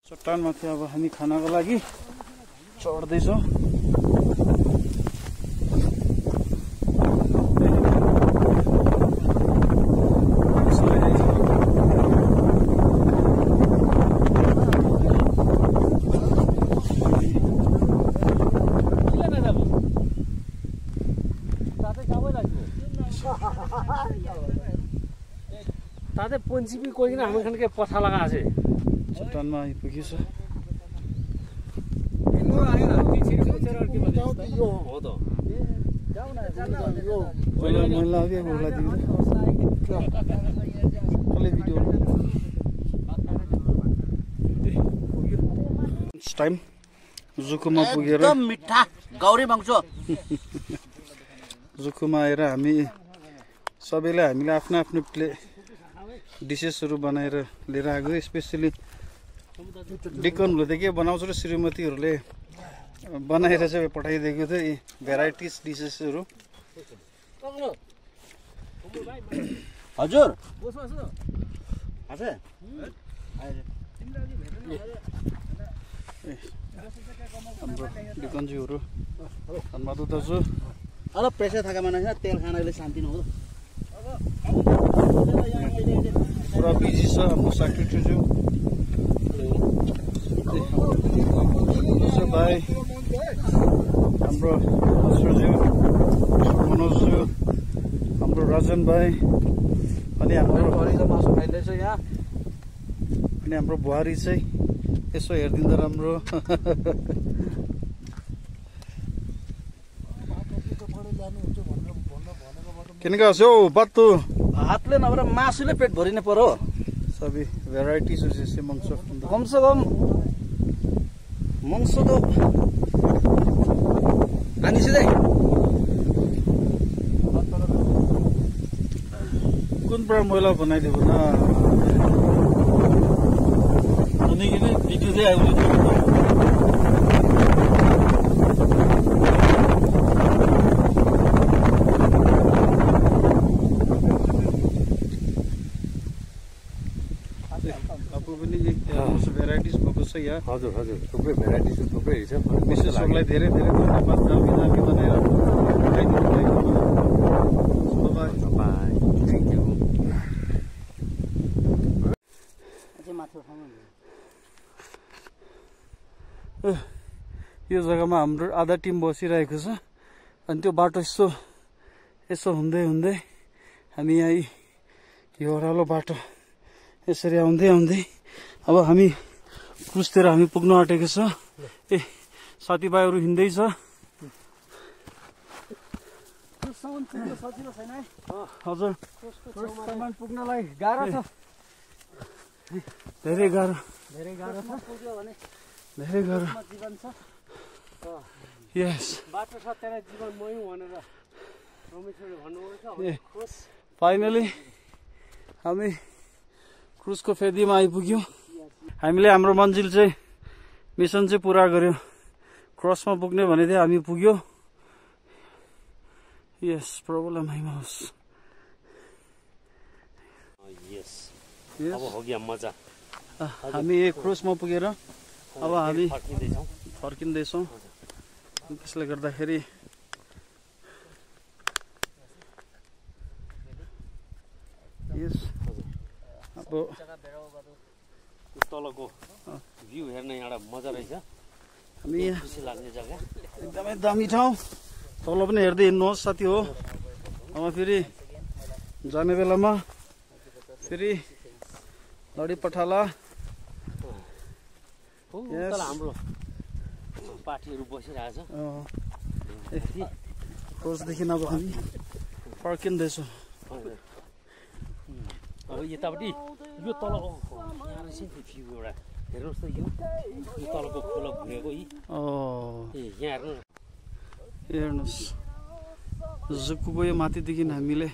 चट्टानमाथि अब हामी खानाको लागि चढ्दैछौँ। ताते पञ्चमी कोइना हामी खनके पथा लगाएको छ चट्टानमा आइपुगेछ। टाइम जुकुमा पुगेर एकदम मिठा गौरी मांस जुकुमा आएर हामी सबैले हामीले आफ्नो आफ्नो डिसेसहरू बनाएर लिएर आएको। स्पेसली डिकनहरूले त के बनाउँछ र श्रीमतीहरूले बनाएर चाहिँ पठाइदिएको थियो यी भेराइटिज डिसेसहरू। हजुर हाम्रो डिकनज्यूहरू धन्यवाद दाजु। अलग प्रेसर थाका मान्छे तेल खानाले शान्ति नहुँदो पुरा बिजी छ हाम्रो सेक्रेटरीज्यू भाइ, हाम्रो हजुरज्यू मनोजज्यू, हाम्रो राजन भाइ, अनि हाम्रो बुहारी चाहिँ यसो हेरिदिँदा राम्रो। किन गएको छौ बत्तु? हातले नभएर मासुले पेट भरिने पर्यो। सबै भेराइटिज जस्तै मांस कमसे कम मांस तो आनिसिँदै कुन प्रकार मैला बनाइदिएको न उनीले भिडियो चाहिँ आउने भेराइटिज भएको छ यहाँ। हजुर हजुर थुप्रै भेराइटिज थुप्रै छ। मिसेसहरूलाई धेरै धेरै धन्यवाद दामी दामी बनाएर थ्याङ्क यू। यो जग्गामा हाम्रो आधा टिम बसिरहेको छ। अनि त्यो बाटो यसो हुँदै हुँदै हामी यहाँ यो ओह्रालो बाटो यसरी आउँदै आउँदै अब हामी क्रुजतिर हामी पुग्न आँटेको छ। साथीभाइहरू हिँड्दैछ। हजुर पुग्नलाई गाह्रो छ, धेरै गाह्रो जीवन छ। यस बाटो छ त्यसलाई जीवन मयौँ भनेर रमेशले भन्नुहुन्छ। फाइनली हामी क्रुजको फेदीमा आइपुग्यौँ। हामीले हाम्रो मन्जिल चाहिँ मिसन चाहिँ पुरा गर्यो। क्रसमा पुग्ने भने थियो, हामी पुग्यो। यस प्रब्लम हाउस। अब हो गया मजा। हामी क्रुजमा पुगेर अब हामी फर्किँदैछौँ। त्यसले गर्दाखेरि यस अब तलको भ्यू हेर्न एउटा मजा रहेछ। हामी यहाँ खुसी लाग्ने जग्गा, एकदमै दामी ठाउँ। तल पनि हेर्दै हिँड्नुहोस् साथी हो। अब फेरि जाने बेलामा फेरि लडी पठाला हाम्रो पार्टीहरू बसिरहेछ। क्रुजदेखि अब हामी फर्किँदैछौँ। अब यतापट्टि यो तल यहाँ रहेछ नि भ्यू एउटा हेर्नुहोस् त। यो तलको खोला भुँगेको यहाँ हेर्नुहोस् जुकुको यो माथिदेखि हामीले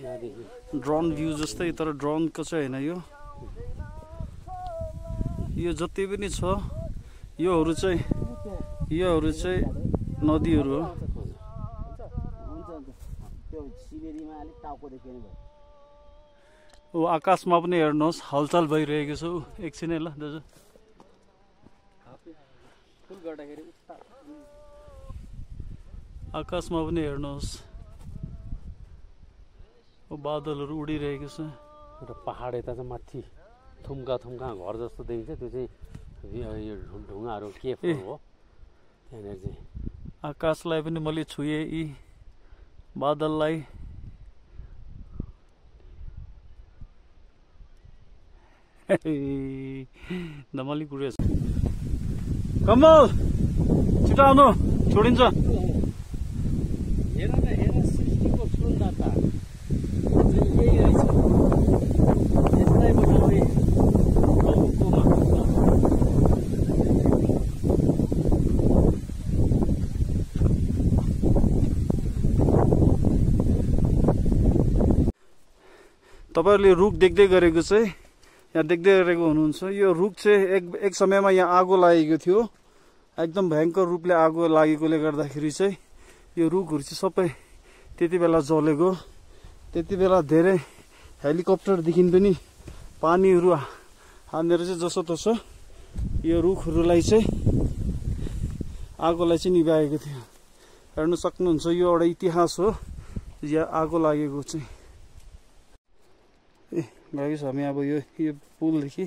ड्रोन भ्यू जस्तै, तर ड्रोनको चाहिँ होइन यो जति पनि छ योहरू चाहिँ नदीहरू हो। आकाशमा पनि हेर्नुहोस् हलचल भइरहेको छ। एकछिन है ल दाजु। फुल गर्दाखेरि उता आकाशमा पनि हेर्नुहोस् बादलहरू उडिरहेको छ एउटा पहाड यता चाहिँ माथि थुम्का घर जस्तो देखिन्छ त्यो चाहिँ यो ढुङ्गाहरू केफ हो त्यहाँनिर चाहिँ आकाशलाई पनि मैले छुएँ यी बादललाई दमली कुरो छ कमल छिटो आउनु छोडिन्छ हेर न हेर सृष्टिको सुन्दरता यही रहेछ यसलाई बनाउने तपाईहरुले रुख देख्दै गरेको चाहिँ यहाँ देख्दै गरेको हुनुहुन्छ यो रुख चाहिँ एक समयमा यहाँ आगो लागेको थियो एकदम भयंकर रूपले आगो लागेकोले गर्दाखेरि चाहिँ यो रुखहरु चाहिँ सबै त्यति बेला जलेको त्यति बेला धेरै हेलिकप्टरदेखि पनि पानीहरु हानेर चाहिँ जसो तसो यो रुखहरुलाई चाहिँ आगोलाई चाहिँ निभाएको थियो हेर्न सक्नुहुन्छ यो एउटा इतिहास हो यहाँ आगो लागेको चाहिँ गाइस हामी अब यो पुलदेखि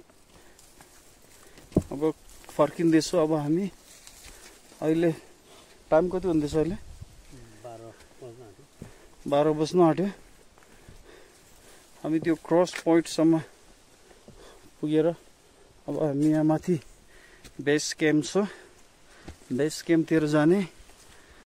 अब फर्किँदैछौँ अब हामी अहिले टाइम कति हुँदैछ अहिले 12 बज्न आँट्यो हामी त्यो क्रस पोइन्टसम्म पुगेर अब हामी यहाँ माथि बेस क्याम्प छ बेस क्याम्पतिर जाने